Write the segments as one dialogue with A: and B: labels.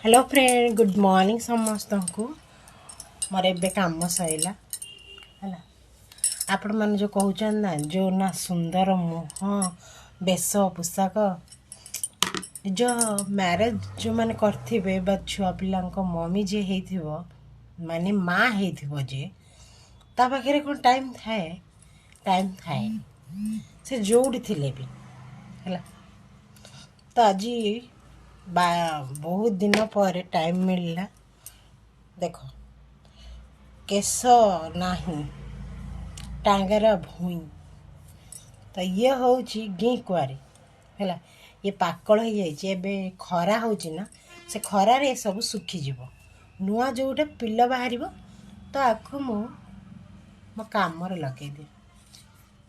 A: Hello friend, good morning ସମସ୍ତଙ୍କୁ। ମୋର ଏବେ କାମ ସରିଲା। ହେଲା, ଆପଣମାନେ ଯେଉଁ କହୁଛନ୍ତି ନା, ଯେଉଁ ନା ସୁନ୍ଦର ମୁହଁ, ବେଶ ପୋଷାକ, ନିଜ ମ୍ୟାରେଜ୍ ଯେଉଁମାନେ କରିଥିବେ ବା ଛୁଆ ପିଲାଙ୍କ ମମି ଯିଏ ହେଇଥିବ, ମାନେ ମା ହେଇଥିବ ଯିଏ, ତା ପାଖରେ କ'ଣ ଟାଇମ୍ ଥାଏ? ଟାଇମ୍ ଥାଏ, ସେ ଯେଉଁଠି ଥିଲେ ବି। ହେଲା, ତ ଆଜି ବା ବହୁତ ଦିନ ପରେ ଟାଇମ୍ ମିଳିଲା। ଦେଖ, କେଶ ନାହିଁ, ଟାଙ୍ଗରା ଭୁଇଁ। ତ ଇଏ ହେଉଛି ଘି କୁଆଁରୀ। ହେଲା, ଇଏ ପାକଳ ହେଇଯାଇଛି। ଏବେ ଖରା ହେଉଛି ନା, ସେ ଖରାରେ ଏସବୁ ଶୁଖିଯିବ। ନୂଆ ଯେଉଁଟା ପିଲ ବାହାରିବ, ତ ଆକୁ ମୁଁ ମୋ କାମରେ ଲଗେଇଦିଏ।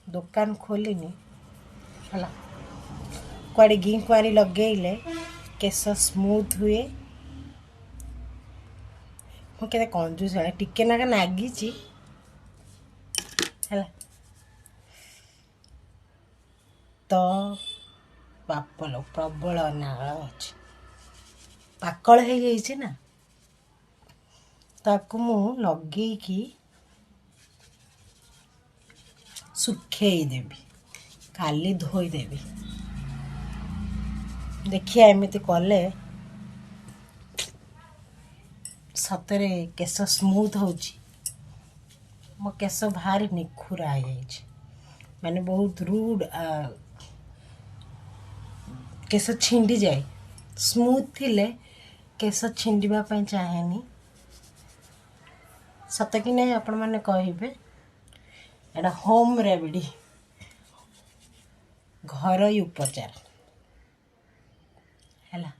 A: ଦୋକାନ ଖୋଲିନି। ହେଲା, କୁଆଡ଼େ ଘି କୁଆଁରୀ ଲଗେଇଲେ କେଶ ସ୍ମୁଥ୍ ହୁଏ। ମୁଁ କେତେ କଞ୍ଜୁସ, ଟିକେ ନାକା ନାଗିଛି। ହେଲା ତ, ବାପଲ ପ୍ରବଳ ନାଳ ଅଛି, ପାକଳ ହେଇଯାଇଛି ନା। ତାକୁ ମୁଁ ଲଗେଇକି ଶୁଖେଇଦେବି, କାଲି ଧୋଇଦେବି। ଦେଖିବା, ଏମିତି କଲେ ସତରେ କେଶ ସ୍ମୁଥ୍ ହେଉଛି। ମୋ କେଶ ଭାରି ନିଖୁରା ହେଇଯାଇଛି, ମାନେ ବହୁତ ରୁଡ଼, କେଶ ଛିଣ୍ଡିଯାଏ। ସ୍ମୁଥ୍ ଥିଲେ କେଶ ଛିଣ୍ଡିବା ପାଇଁ ଚାହେଁନି। ସତ କି ନାହିଁ ଆପଣମାନେ କହିବେ। ଏଇଟା ହୋମ୍ ରେମିଡ଼ି, ଘରୋଇ ଉପଚାର। ହେଲା,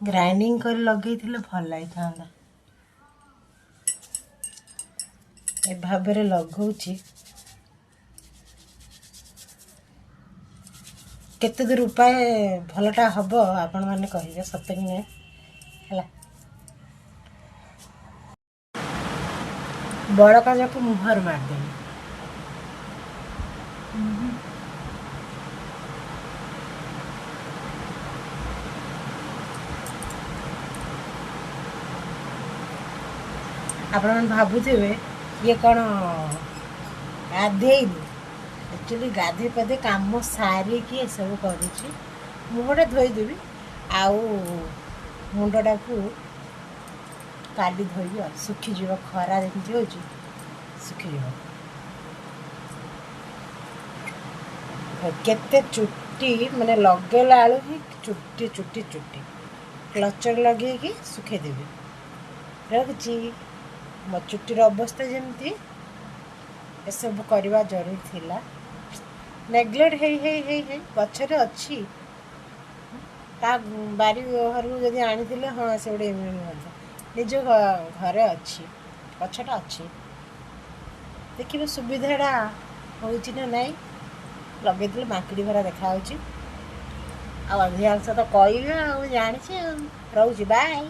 A: ଗ୍ରାଇଣ୍ଡିଙ୍ଗ କରି ଲଗେଇଥିଲେ ଭଲ ଲାଗିଥାନ୍ତା। ଏ ଭାବରେ ଲଗାଉଛି, କେତେ ଦୂର ଉପାୟ ଭଲଟା ହବ ଆପଣମାନେ କହିବେ, ସତ କି ନୁହେଁ। ହେଲା, ବଳକା ଯାକ ମୁହଁରେ ମାରିଦେଲି। ଆପଣମାନେ ଭାବୁଥିବେ ଇଏ କ'ଣ ଗାଧେଇନି? ଆକ୍ଚୁଆଲି ଗାଧେଇ ପାଧେଇ କାମ ସାରିକି ଏସବୁ କରୁଛି। ମୁହଁଟା ଧୋଇଦେବି ଆଉ ମୁଣ୍ଡଟାକୁ କାଲି ଧୋଇବି, ଆଉ ଶୁଖିଯିବ। ଖରା ଯେମିତି ହେଉଛି, ଶୁଖିଯିବ। କେତେ ଚୁଟି, ମାନେ ଲଗେଇଲା ବେଳୁ ହିଁ ଚୁଟି ଚୁଟି ଚୁଟି। କ୍ଲଚର୍ ଲଗେଇକି ଶୁଖେଇଦେବି। ରଖୁଛି। ମୋ ଚୁଟିର ଅବସ୍ଥା ଯେମିତି, ଏସବୁ କରିବା ଜରୁରୀ ଥିଲା। ନେଗ୍ଲେକ୍ଟ ହେଇ ହେଇ ହେଇ ହେଇ ଗଛରେ ଅଛି। ତା ବାରି ଘରକୁ ଯଦି ଆଣିଥିଲେ, ହଁ, ସେ ଗୋଟେ ଏମିତି ହୁଅନ୍ତା। ନିଜ ଘରେ ଅଛି, ଗଛଟା ଅଛି। ଦେଖିବେ ସୁବିଧାଟା ହେଉଛି ନା ନାଇଁ। ଲଗେଇଥିଲେ ମାଙ୍କିଡ଼ି ଭରା ଦେଖାହେଉଛି। ଆଉ ଅଧିକାଂଶ ତ କହିବେ ଆଉ ଜାଣିଛି। ଆଉ ରହୁଛି, ବାଏ।